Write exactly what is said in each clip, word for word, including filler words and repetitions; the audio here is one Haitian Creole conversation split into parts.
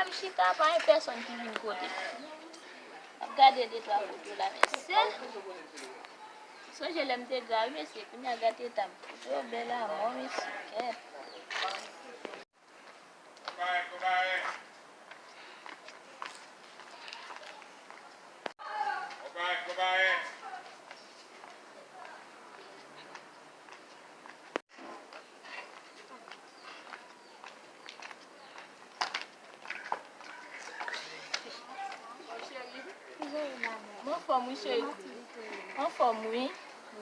Chita, pa gen pèsonn ki vin kote m. M ap gade de twa foto la, mesye. Sonje lè m te gra, wi, mesye, kounye a gad eta m. Foto yo bèl amò, mesye. Kèt. Mwen anfòm wi, cheri. Anfòm wi.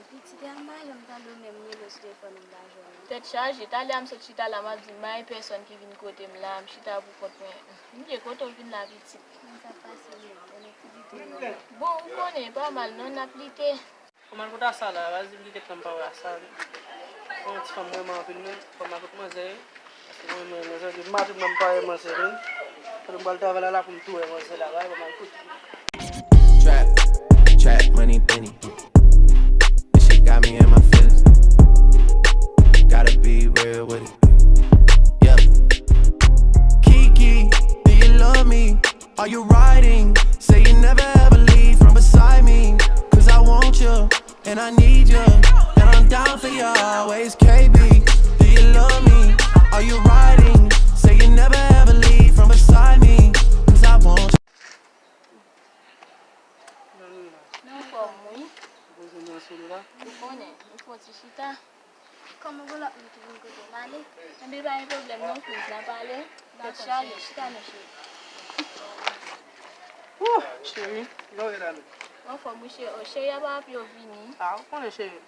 Pitit, m pa janm tande w menm rele w sou telefòn, m pa jwenn ou. Tèt chaje, talè a m sot chita la, m ap di m pa gen pèsonn ki vin kote m la, m chita pou kont mwen. M di kote w vin la, pitit. Bon, ou konnen, pa mal non, n ap lite. Kòman l konn ta sa la, baz, m te gentan pa wè sa. Yon ti fanm m renmen anpil, men fò m al kot manzè. Paske mwen, mwen, manzè, depi maten mwen m pa wè manzè, men. Kote m pral travay la, la pou m tou wè manzè la, bay, fò m al kote. Trap, trap, money, penny. This shit got me in my feelings. Gotta be real with it. Yeah. Kiki, do you love me? Are you riding? Say you never ever leave from beside me. Cause I want you, and I need you, and I'm down for you always. K B, do you love me? Are you riding? Say you never ever leave from beside me. Cause I want you. Nan fòm wi. Ou konnen, ou fò ti chita. Kòman gen lòt moun ki vin kote m ale? Enben, pa gen pwoblèm non, Queens, n a pale. Tèt chaje, chita non, cheri. Wouh, cheri, lè w ye la menm? Mwen anfòm wi, cheri. O, cheri, apa apye w vini? A, ou konnen, cheri.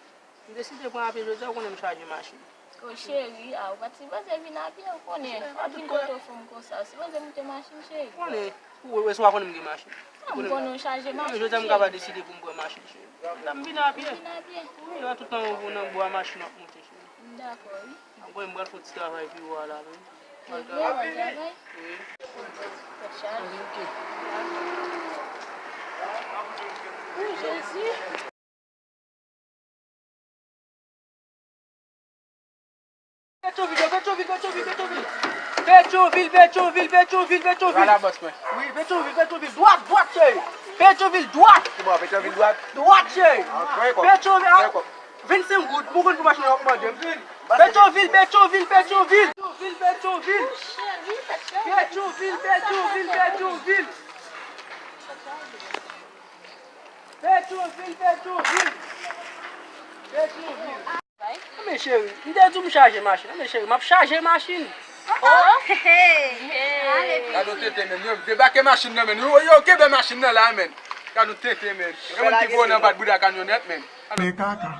M deside pran apye jodi a, ou konnen m chaje machin. O, cheri, a, ou pa t sipoze vin apye, ou konnen. Ou vin kote w fanm konsa, ou sipoze moute machin, cheri. Ou konnen, ou, ou, ou konnen m gen machin. A, m konnen w chaje machin, cheri. Jodi a m ka pa deside pou m pran machin, cheri. La m vin apye. Vin apye. Wi, la tout tan ou nan bwa machin w ap moute, cheri. M dakò, wi. Anmwey, m pral fè yon ti travay pi wo a la, men. M pral travay. Wi. Tèt chaje. Wi, Jezi. Petyonvil, Petyonvil, Petyonvil, Petyonvil. Petyonvil, Petyonvil, Petyonvil, Petyonvil. Wi, Petyonvil, Petyonvil. Dwat, dwat, cheri. Petyonvil, dwat. Kouman, Petyonvil, dwat? Dwat, cheri. Petyonvil, a, vennsenk goud. Mwen konn pou machin nan w ap mande m. Petyonvil, Petyonvil, Petyonvil. Petyonvil, Petyonvil. Petyonvil, Petyonvil, Petyonvil. Petyonvil, Petyonvil. Petyonvil. Men cheri, m te di w m chaje machin. Men cheri, m ap chaje machin. Oh. Gad yon tenten, men. Yo debake machin nan, men. Yo, yo kenbe machin nan la, men. Gad yon tenten, men. E moun ki voye nan bat bouda kamyonèt, men. Men kaka.